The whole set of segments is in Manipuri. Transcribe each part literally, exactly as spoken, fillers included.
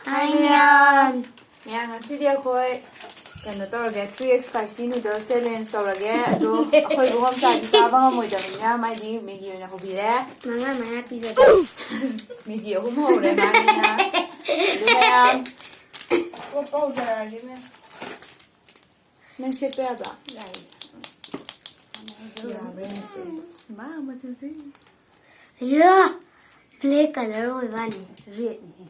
Hi, ꯃꯌꯥꯝ꯫ ꯃꯌꯥꯝ, ꯉꯁꯤꯗꯤ ꯑꯩꯈꯣꯏ ꯀꯩꯅꯣ ꯇꯧꯔꯒꯦ, three X spicy noodles challenge ꯇꯧꯔꯒꯦ꯫ ꯑꯗꯣ ꯑꯩꯈꯣꯏ ꯏꯕꯨꯡꯉꯣꯝꯆꯥꯗꯤ ꯆꯥꯕ ꯉꯝꯃꯣꯏꯗꯕꯅꯤꯅ ꯃꯥꯏꯗꯤ Maggi ꯑꯣꯏꯅ ꯍꯧꯕꯤꯔꯦ꯫ ꯃꯉꯥ ꯃꯉꯥ ꯄꯤꯕꯗꯣ꯫ Maggi ꯑꯍꯨꯝ ꯍꯧꯔꯦ ꯃꯥꯒꯤꯅ꯫ ꯑꯗꯨ ꯃꯌꯥꯝ ꯇꯣꯠꯄ ꯍꯧꯖꯔꯛꯑꯒꯦ ꯃꯌꯥꯝ꯫ ꯅꯪ ꯁꯦꯠꯄ ꯌꯥꯕ꯭ꯔꯥ? ꯌꯥꯏꯌꯦ꯫ ꯌꯥꯕ꯭ꯔꯥ ꯌꯦꯡꯁꯦ꯫ ꯃꯥ ꯃꯆꯨꯁꯦ꯫ ꯑꯌꯥ! Black colour ꯑꯣꯏꯕ ꯋꯥꯅꯤ꯫ Redꯅꯤ꯫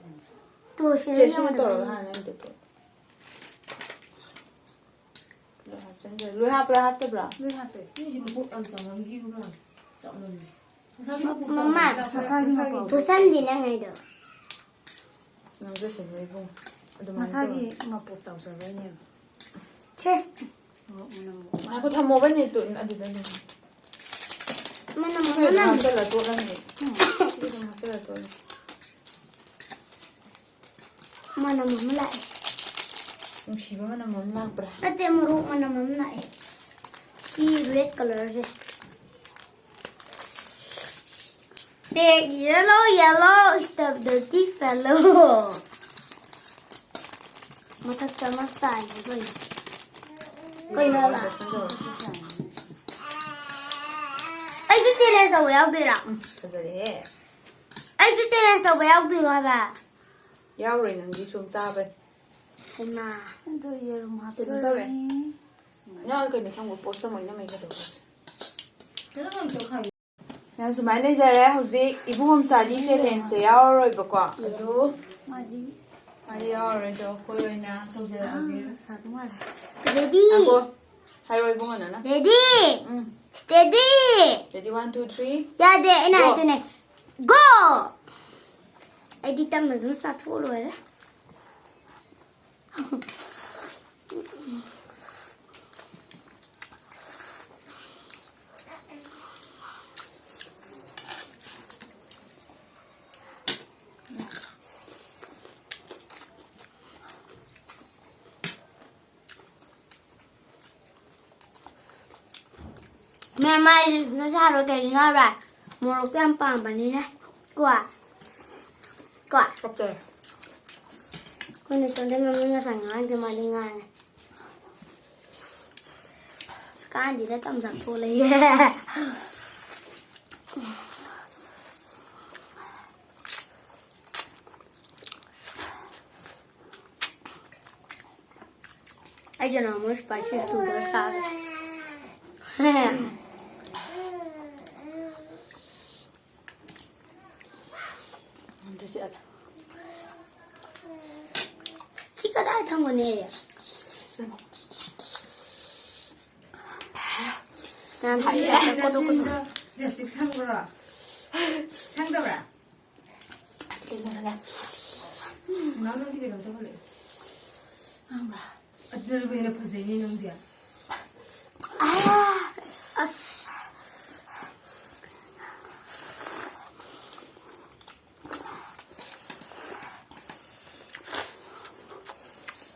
ꯇꯣ, ꯁꯤꯗ ꯆꯦ, ꯁꯤꯅ ꯌꯥꯎꯗꯕ ꯇꯧꯔꯒ ꯌꯥꯅꯤ꯫ ꯍꯥꯟꯅ ꯑꯩꯅ ꯇꯧꯊꯣꯛ꯫ ꯂꯣꯏ ꯍꯥꯞꯆꯤꯟꯈ꯭ꯔꯦ꯫ ꯂꯣꯏ ꯍꯥꯞꯄ꯭ꯔꯥ ꯍꯥꯞꯇꯕ꯭ꯔꯥ? ꯂꯣꯏ ꯍꯥꯞꯄꯦ꯫ ꯃꯤꯁꯦ ꯃꯀꯣꯛ ꯌꯥꯝ ꯆꯥꯎꯃꯟꯈꯤꯕ꯭ꯔꯥ? ꯆꯥꯎꯃꯜꯂꯦ꯫ ꯃꯁꯥꯒꯤ ꯃꯀꯣꯛ ꯃꯃꯥ, ꯆꯥꯎꯃꯟꯈꯤꯕ꯭ꯔꯥ? ꯃꯁꯥꯒꯤ ꯃꯀꯣꯛ꯫ ꯄꯨꯁꯟꯗꯤ ꯅꯪ ꯍꯥꯏꯗꯣ꯫ ꯅꯪꯁꯨ ꯁꯤꯟꯅꯩ ꯏꯕꯨꯡ꯫ ꯑꯗꯨꯃꯥꯏꯅ ꯃꯁꯥꯒꯤ ꯇꯧꯔꯣ꯫ ꯃꯄꯣꯞ ꯆꯥꯎꯖꯕꯩꯅꯦꯕ꯫ ꯁꯦ꯫ ꯃꯣꯔꯣꯛ ꯃꯅꯝ ꯉꯥꯏꯈꯣ, ꯊꯝꯃꯣꯕ ꯅꯦꯠꯇꯨ ꯑꯗꯨꯗ ꯑꯗꯨꯝ꯫ ꯃꯅꯝ ꯁꯤ ꯑꯗꯨꯝ ꯃꯅꯝ꯫ ꯍꯥꯞꯆꯜꯂ ꯇꯣꯠꯂꯅꯤ꯫ ꯎꯝ꯫ ꯁꯤ ꯑꯗꯨꯝ ꯍꯥꯞꯆꯜꯂ ꯇꯣꯠꯂꯅꯤ꯫ ꯃꯅꯝ ꯑꯃ ꯂꯥꯛꯑꯦ꯫ ꯅꯨꯡꯁꯤꯕ ꯃꯅꯝ ꯑꯃ ꯂꯥꯛꯄ꯭ꯔꯥ? ꯅꯠꯇꯦ, ꯃꯣꯔꯣꯛ ꯃꯅꯝ ꯑꯃ ꯂꯥꯛꯑꯦ꯫ ꯁꯤ red colourꯁꯦ꯫ Take yellow, yellow, stop dirty fellow. ꯃꯊꯛꯇ ꯑꯃ ꯇꯥꯏꯁꯦ ꯀꯩꯅꯣ? ꯀꯩꯅꯣ ꯍꯥꯏꯕ? ꯑꯩꯁꯨ challenge ꯇꯧꯕ ꯌꯥꯎꯗꯣꯏꯔꯥ? ꯎꯝ, ꯐꯖꯔꯦꯍꯦ꯫ ꯑꯩꯁꯨ challenge ꯇꯧꯕ ꯌꯥꯎꯗꯣꯏꯔꯣ ꯍꯥꯏꯕ? ꯌꯥꯎꯔꯣꯏ, ꯅꯪꯗꯤ ꯁꯨꯝ ꯆꯥꯕꯅꯤ꯫ ꯍꯩꯃꯥ꯫ ꯑꯗꯨ ꯌꯦꯔꯨꯝ ꯀꯩꯅꯣ ꯇꯧꯔꯦ꯫ ꯍꯥꯞꯆꯔꯅꯤ꯫ ꯅꯪ ꯀꯩꯅꯣ ꯊꯝꯃꯣ, post ꯑꯃ ꯑꯣꯏꯅ ꯃꯩ ꯀꯩꯗꯧꯕꯁꯦ꯫ ꯀꯩꯅꯣ ꯇꯧꯔꯦ꯫ ꯃꯌꯥꯝ ꯁꯨꯃꯥꯏꯅ ꯂꯩꯖꯔꯦ꯫ ꯍꯧꯖꯤꯛ ꯏꯕꯨꯡꯉꯣꯝꯆꯥꯗꯤ challengeꯁꯦ ꯌꯥꯎꯔꯔꯣꯏꯕꯀꯣ꯫ ꯑꯗꯨ ꯃꯥꯗꯤ ꯃꯥꯗꯤ ꯌꯥꯎꯔꯔꯣꯏꯗꯣ, ꯑꯩꯈꯣꯏ ꯑꯣꯏꯅ ꯇꯧꯖꯔꯛꯑꯒꯦ꯫ ꯑꯥ, ꯁꯥꯗꯧ ꯃꯥꯜꯂꯦ꯫ Ready? ꯉꯥꯏꯈꯣ, ꯍꯥꯏꯔꯣ ꯏꯕꯨꯡꯉꯣ ꯅꯪꯅ꯫ Ready? ꯎꯝ꯫ Steady? Ready, one, two, three. ꯌꯥꯗꯦ, ꯑꯩꯅ go꯫ ꯍꯥꯏꯗꯨꯅꯦ꯫ Go! ꯑꯩꯗꯤ ꯇꯞꯅ ꯑꯗꯨꯝ ꯆꯥꯊꯣꯛꯑ ꯂꯣꯏꯔꯦ꯫ ꯃꯦꯝ, ꯑꯩ ꯅꯁꯥꯗꯣ ꯀꯩꯒꯤꯅꯣ ꯍꯥꯏꯕ? ꯃꯣꯔꯣꯛꯇꯣ ꯌꯥꯝ ꯄꯥꯝꯕꯅꯤꯅ꯫ ꯀꯣ? ꯀꯣ? ꯄꯛꯇꯔꯦ꯫ ꯑꯩꯈꯣꯏꯅ ꯁꯣꯝꯗ ꯃꯃꯤꯡ ꯉꯁꯥꯏ ꯉꯥꯡꯗꯦ, ꯃꯥꯗꯤ ꯉꯥꯡꯉꯦ꯫ ꯀꯥꯟꯗꯦꯗ, ꯇꯝ ꯆꯥꯊꯣꯛ ꯂꯩꯌꯦ꯫ ꯑꯩꯁꯨ ꯅꯣꯡꯃ spicy noodle ꯆꯥꯒꯦ꯫ ꯑꯗꯨ ꯁꯤ ꯑꯗ꯫ ꯁꯤ ꯀꯗꯥꯏ ꯊꯝꯒꯅꯤ? ꯌꯥꯝ ꯍꯩꯌꯦ꯫ ꯊꯤꯅ ꯀꯣꯠꯊꯣꯛ ꯀꯣꯠꯊꯣꯛ꯫ ꯂꯤꯞꯁꯇꯤꯛ ꯁꯪꯕ꯭ꯔꯣ? ꯁꯪꯗꯕ꯭ꯔꯥ? ꯀꯩꯅꯣ ꯈꯔ꯫ ꯅꯪꯗꯤ ꯀꯩꯅꯣ ꯇꯧꯍꯜꯂꯛꯑꯦ꯫ ꯈꯪꯕ꯭ꯔꯥ? ꯑꯗꯨꯅꯕꯨ ꯍꯦꯟꯅ ꯐꯖꯩꯅꯦ ꯅꯪꯗꯤ꯫ ꯑꯥ! ꯑꯁ꯫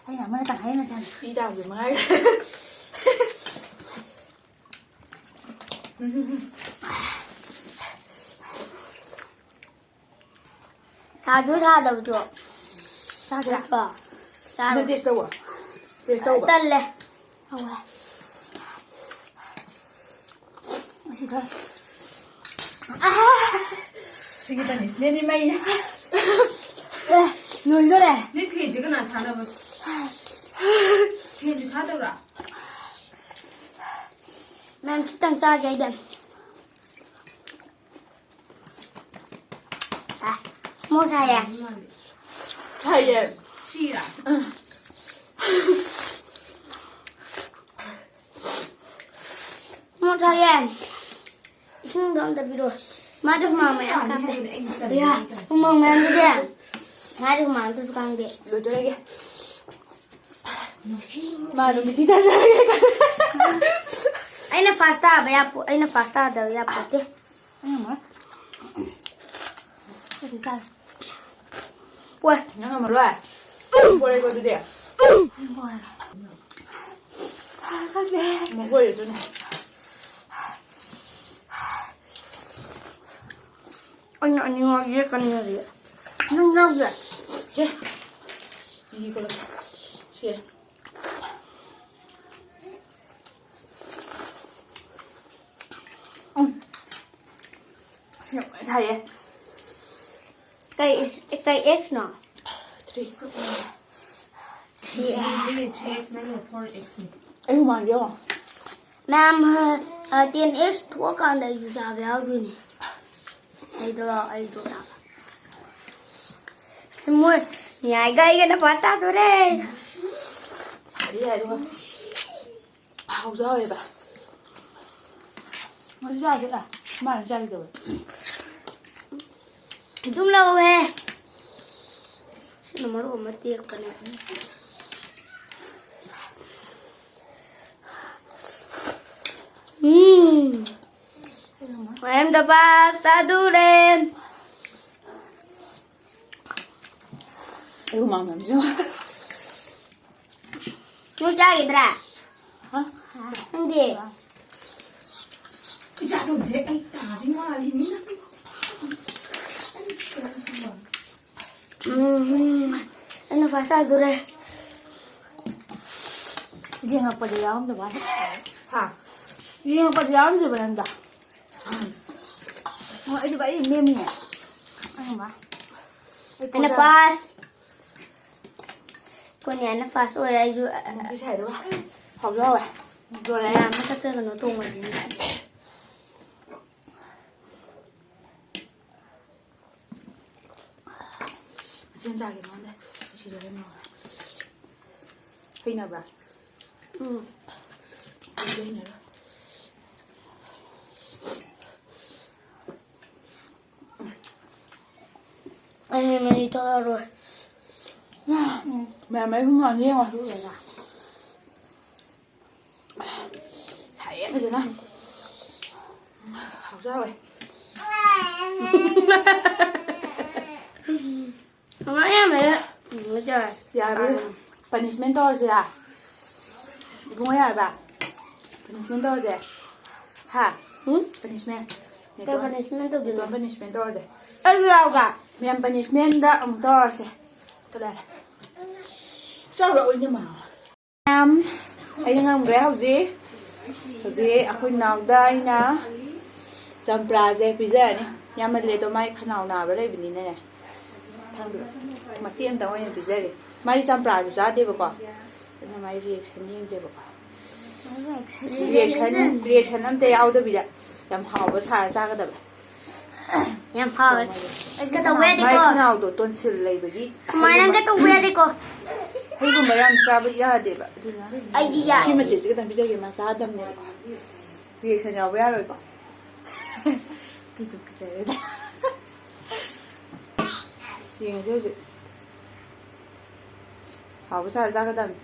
ꯑꯩꯅ ꯑꯃꯅ ꯇꯪꯈꯥꯏ ꯑꯃ ꯆꯥꯔꯦ꯫ ꯄꯤ ꯇꯥꯕꯗꯤ ꯃꯉꯥꯏꯔꯦ꯫ ꯁꯥꯗ꯭ꯔꯣ ꯁꯥꯗꯕꯗꯣ? ꯆꯥꯒꯦꯔꯥ? ꯅꯠꯇ꯭ꯔꯣ? ꯆꯥꯔꯣ꯫ ꯅꯪ taste ꯇꯧꯋꯣ꯫ Taste ꯇꯧꯕ꯫ ꯇꯜꯂꯦ꯫ ꯍꯥꯎꯋꯦ꯫ ꯑꯁꯤ ꯊꯣꯛ꯫ ꯑꯍꯥ! ꯁꯤꯒꯤ punishment ꯗꯤ ꯃꯩꯅꯦ꯫ ꯑꯦ, ꯂꯣꯏꯗꯣꯔꯦ꯫ ꯅꯣꯏ fan ꯁꯦ ꯀꯅꯥ ꯊꯥꯅꯕ? Fan ꯁꯦ ꯊꯥꯗꯕ꯭ꯔꯥ? ꯃꯌꯥꯝ ꯈꯤꯇꯪ ꯆꯥꯒꯦ ꯑꯩꯗꯤ꯫ ꯑ, ꯃꯣꯔꯣꯛ ꯁꯥꯏꯌꯦ꯫ ꯁꯥꯏꯌꯦ꯫ ꯁꯤꯔꯥ? ꯃꯣꯔꯣꯛ ꯁꯥꯏꯌꯦ꯫ ꯏꯁꯤꯡꯗꯣ ꯑꯝꯇ ꯄꯤꯔꯛꯑꯣ꯫ ꯃꯥꯁꯦ ꯍꯨꯃꯥꯡ ꯃꯌꯥꯝ ꯀꯥꯡꯗꯦ꯫ ꯌꯥ, ꯍꯨꯃꯥꯡ ꯃꯌꯥꯝꯗꯨꯗꯤ꯫ ꯃꯥꯁꯦ ꯍꯨꯃꯥꯡ ꯑꯝꯇꯁꯨ ꯀꯥꯡꯗꯦ꯫ ꯂꯣꯏꯗꯣꯔꯦ꯫ ꯃꯥ ꯑꯗꯨꯝ ꯃꯤꯊꯤ ꯇꯥꯖꯔꯒꯦ꯫ ꯑꯩꯅ first ꯇꯥꯕ ꯌꯥꯄꯣ-, ꯑꯩꯅ first ꯇꯥꯗꯕ ꯌꯥꯄꯣꯠꯇꯦ꯫ ꯑꯩ ꯉꯝꯃꯔꯣꯏ꯫ ꯑꯩꯗꯤ ꯆꯥꯔꯦ꯫ ꯄꯣꯏ꯫ ꯅꯪ ꯉꯝꯃꯔꯣꯏ? ꯄꯣꯔꯦꯀꯣ ꯑꯗꯨꯗꯤ꯫ ꯑꯩ ꯄꯣꯔꯒꯦ꯫ ꯈꯪꯗꯦ꯫ ꯑꯃꯨꯛ ꯄꯣꯔꯦ ꯑꯗꯨꯅ꯫ ꯑꯩꯅ ꯑꯅꯤꯃꯛ ꯌꯦꯛꯀꯅꯤ ꯍꯧꯖꯤꯛ꯫ ꯅꯪ ꯌꯥꯎꯗ꯭ꯔꯦ? ꯆꯦ꯫ ꯁꯤ ꯀꯣꯜꯂꯛꯀꯦ꯫ ꯁꯤ꯫ ꯎꯝ꯫ ꯁꯤ ꯌꯥꯝ ꯁꯥꯏꯌꯦ꯫ ꯀꯩ ꯏꯁ-, ꯀꯩ ꯑꯦꯛꯁꯅꯣ? Three꯫ Three X꯫ Three X ꯅꯠꯇꯦ, four X ꯅꯤ꯫ ꯑꯩ ꯍꯨꯃꯥꯡꯗꯤ ꯌꯦꯡꯉꯣ꯫ ꯃꯌꯥꯝ, ꯑ, ten X ꯊꯣꯛꯑꯀꯥꯟꯗ ꯑꯩꯁꯨ ꯆꯥꯕ ꯌꯥꯎꯗꯣꯏꯅꯦ꯫ ꯑꯩꯗꯣ, ꯑꯩꯗꯣ ꯌꯥꯝ-, ꯁꯤ ꯃꯣꯏ ꯅꯤꯌꯥꯏꯒ ꯑꯩꯒꯅ ꯄꯥ ꯇꯥꯗꯣꯔꯦ꯫ ꯁꯥꯔꯤ ꯍꯥꯏꯔꯣ꯫ ꯍꯥꯎꯁꯨ ꯍꯥꯎꯋꯦꯕ꯫ ꯃꯁꯤ ꯆꯥꯁꯦ, ꯑ, ꯃꯥꯅ ꯆꯥꯈꯤꯗꯕ꯫ ꯑꯗꯨꯝ ꯂꯧꯋꯦ꯫ ꯁꯤꯅ ꯃꯔꯨ ꯑꯃ ꯇꯦꯛꯄꯅꯦ꯫ ꯎꯝ꯫ I am the pasta ꯗꯨꯔꯦꯟ꯫ ꯑꯩ ꯍꯨꯃꯥꯡ ꯃꯌꯥꯝꯁꯦ꯫ ꯅꯪ ꯆꯥꯈꯤꯗ꯭ꯔꯥ? ꯍꯥ? ꯅꯪꯗꯤ? ꯏꯆꯥ ꯇꯧꯁꯦ, ꯑꯩ ꯇꯥꯗꯤ ꯉꯥꯏꯔꯤꯅꯤ꯫ ꯎꯝ, ꯑꯩꯅ ꯐꯥꯔꯁ ꯇꯥꯗꯣꯔꯦ꯫ ꯌꯦꯡꯉꯛꯄꯗ ꯌꯥꯎꯔꯝꯗꯕ ꯋꯥꯅꯤ꯫ ꯍꯥ? ꯌꯦꯡꯉꯛꯄꯗ ꯌꯥꯎꯔꯝꯗ꯭ꯔꯤꯕ ꯅꯪꯗꯣ? ꯎꯝ꯫ ꯑꯣ, ꯑꯩꯗꯤ ꯚꯥꯏ ꯅꯦꯝꯃꯤꯅꯦ꯫ ꯑꯩꯅ ꯃꯥ-, ꯑꯩ ꯑꯩꯅ ꯄꯣꯖꯥ-, ꯐꯥꯔꯁ꯫ ꯑꯩꯈꯣꯏ ꯅꯦꯅ ꯐꯥꯔꯁ ꯑꯣꯏꯔꯦ, ꯑꯩꯁꯨ, ꯑ, ꯑ, ꯅꯨꯄꯤ ꯁꯥꯏꯗꯨꯒ ꯍꯥꯎꯁꯨ ꯍꯥꯎꯋꯦ꯫ ꯂꯣꯏꯔꯦ꯫ ꯃꯌꯥꯝ ꯃꯊꯛꯇ ꯀꯩꯅꯣ ꯇꯣꯡꯕꯁꯤꯅ꯫ ꯃꯆꯦ ꯃꯆꯥꯒꯤ ꯅꯉꯣꯟꯗ ꯁꯤꯗ ꯀꯩꯅꯣ ꯍꯩꯅꯕ꯭ꯔꯥ? ꯎꯝ꯫ ꯑꯩꯗꯤ ꯍꯩꯅꯔꯣꯏ꯫ ꯑꯩ ꯃꯍꯤ ꯊꯛꯑꯔꯣꯏ꯫ ꯃꯌꯥꯝ ꯃꯩ ꯍꯨꯝ ꯉꯥꯅꯤ ꯌꯦꯡꯉꯣ꯫ ꯁꯥꯏꯌꯦ ꯐꯖꯅ꯫ ꯍꯥꯎꯁꯨ ꯍꯥꯎꯋꯦ꯫ ꯃꯃꯥ ꯌꯥꯝ ꯂꯩꯔꯦ꯫ ꯎꯝ, ꯌꯥꯔꯦ꯫ ꯌꯥꯔꯣꯏ꯫ ꯄꯅꯤꯁꯃꯦꯟ ꯇꯧꯔꯁꯤꯔꯥ? ꯏꯕꯨꯡꯉꯣ ꯌꯥꯔꯕ? ꯄꯅꯤꯁꯃꯦꯟ ꯇꯧꯔꯁꯦ꯫ ꯍꯥ? ꯎꯝ? ꯄꯅꯤꯁꯃꯦꯟ꯫ ꯀꯩ ꯅꯦꯇꯣꯟ-, ꯄꯅꯤꯁꯃꯦꯟ ꯇꯧꯗꯣꯏꯅꯣ? ꯅꯦꯇꯣꯟ ꯄꯅꯤꯁꯃꯦꯟ ꯇꯧꯔꯁꯦ꯫ ꯑꯩꯁꯨ ꯌꯥꯎꯒꯦ꯫ ꯃꯌꯥꯝ ꯄꯅꯤꯁꯃꯦꯟꯗ ꯑꯃꯨꯛ ꯇꯧꯔꯁꯦ꯫ ꯑꯗꯨ ꯂꯩꯔꯦ꯫ ꯆꯥꯎꯔꯛꯑꯣꯏꯅꯦ ꯃꯥ꯫ ꯌꯥꯝ ꯑꯩꯅ ꯉꯝꯈ꯭ꯔꯦ ꯍꯧꯖꯤꯛ꯫ ꯍꯧꯖꯤꯛ ꯑꯩꯈꯣꯏ ꯅꯥꯎꯗ ꯑꯩꯅ ꯆꯝꯄ꯭ꯔꯥꯁꯦ ꯄꯤꯖꯔꯅꯤ꯫ ꯌꯥꯝꯃꯜꯂꯦ ꯑꯗꯣ ꯃꯥꯏ ꯈꯅꯥꯎ ꯅꯥꯕ ꯂꯩꯕꯅꯤꯅꯅꯦ꯫ ꯈꯪꯗ꯭ꯔꯣ? ꯃꯆꯦꯠ ꯑꯝꯇꯪ ꯑꯣꯏꯅ ꯄꯤꯖꯒꯦ꯫ ꯃꯥꯏ ꯆꯝꯄ꯭ꯔꯥꯁꯨ ꯆꯥꯗꯦꯕꯀꯣ꯫ ꯑꯗꯨꯅ ꯃꯥꯏ ꯔꯤꯌꯦꯛꯁꯟ ꯌꯦꯡꯁꯦꯕꯀꯣ꯫ ꯔꯤꯌꯦꯛꯁꯟ ꯔꯤꯌꯦꯛꯁꯟ ꯑꯝꯇ ꯌꯥꯎꯗꯕꯤꯗ ꯌꯥꯝ ꯍꯥꯎꯕ ꯁꯥꯔ ꯆꯥꯒꯗꯕ꯫ ꯌꯥꯝ ꯐꯥꯎꯔꯦ꯫ ꯀꯩꯗꯧꯕ ꯃꯥꯏ ꯌꯥꯗꯦꯀꯣ? ꯈꯅꯥꯎꯗꯣ ꯇꯣꯟꯁꯤꯜ ꯂꯩꯕꯒꯤ ꯁꯨꯃꯥꯏꯅ ꯀꯩꯗꯧꯕ ꯌꯥꯗꯦꯀꯣ? ꯍꯩꯒꯨꯝꯕ ꯌꯥꯝ ꯆꯥꯕ ꯌꯥꯗꯦꯕ꯫ ꯑꯗꯨꯅ ꯑꯩꯗꯤ ꯁꯤ ꯌꯥꯏ꯫ ꯃꯆꯦꯠꯁꯤ ꯈꯤꯇꯪ ꯄꯤꯖꯒꯦ꯫ ꯃꯥ ꯆꯥꯗꯕꯅꯦꯕ꯫ ꯔꯤꯌꯦꯛꯁꯟ ꯌꯥꯎꯕ ꯌꯥꯔꯣꯏꯀꯣ꯫ ꯄꯤꯗꯨ ꯄꯤꯖꯔꯦꯗ꯫ ꯌꯦꯡꯉꯁꯤ ꯍꯧꯖꯤꯛ꯫ ꯍꯥꯎꯕ ꯁꯥꯔ ꯆꯥꯒꯗꯕꯅꯤ꯫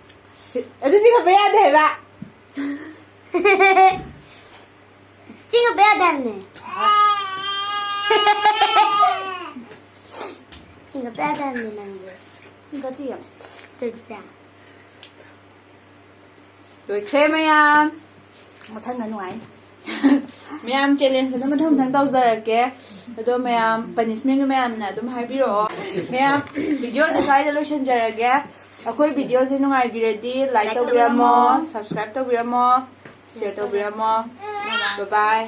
ꯑꯗꯨ ꯆꯤꯡꯈꯠꯄ ꯌꯥꯗꯦ ꯍꯥꯏꯕ꯫ ꯆꯤꯡꯈꯠꯄ ꯌꯥꯗꯦ ꯍꯥꯏꯕꯅꯦ꯫ ꯆꯤꯡꯈꯠꯄ ꯌꯥꯗꯦ ꯍꯥꯏꯕꯅꯦ ꯅꯪꯁꯦ꯫ ꯆꯤꯡꯈꯠꯇꯤꯌꯦ꯫ ꯑꯗꯨꯗꯤ ꯀꯌꯥ? ꯂꯣꯏꯈ꯭ꯔꯦ ꯃꯌꯥꯝ꯫ ꯃꯊꯪꯅ ꯅꯨꯡꯉꯥꯏꯅꯤ꯫ ꯃꯌꯥꯝ ꯆꯦꯂꯦꯟꯖ ꯑꯗꯨꯝ ꯃꯊꯪ ꯃꯊꯪ ꯇꯧꯖꯔꯛꯀꯦ꯫ ꯑꯗꯣ ꯃꯌꯥꯝ ꯄꯅꯤꯁꯃꯦꯟꯁꯨ ꯃꯌꯥꯝꯅ ꯑꯗꯨꯝ ꯍꯥꯏꯕꯤꯔꯛꯑꯣ꯫ ꯃꯌꯥꯝ ꯚꯤꯗꯤꯑꯣꯁꯦ ꯁ꯭ꯋꯥꯏꯗ ꯂꯣꯏꯁꯤꯟꯖꯔꯒꯦ꯫ ꯑꯩꯈꯣꯏ ꯚꯤꯗꯤꯑꯣꯁꯦ ꯅꯨꯡꯉꯥꯏꯕꯤꯔꯗꯤ ꯂꯥꯏꯛ ꯇꯧꯕꯤꯔꯝꯃꯣ, ꯁꯕꯁꯀ꯭ꯔꯥꯏꯕ ꯇꯧꯕꯤꯔꯝꯃꯣ, ꯁꯤꯌꯔ ꯇꯧꯕꯤꯔꯝꯃꯣ꯫ ꯕꯥꯏ ꯕꯥꯏ꯫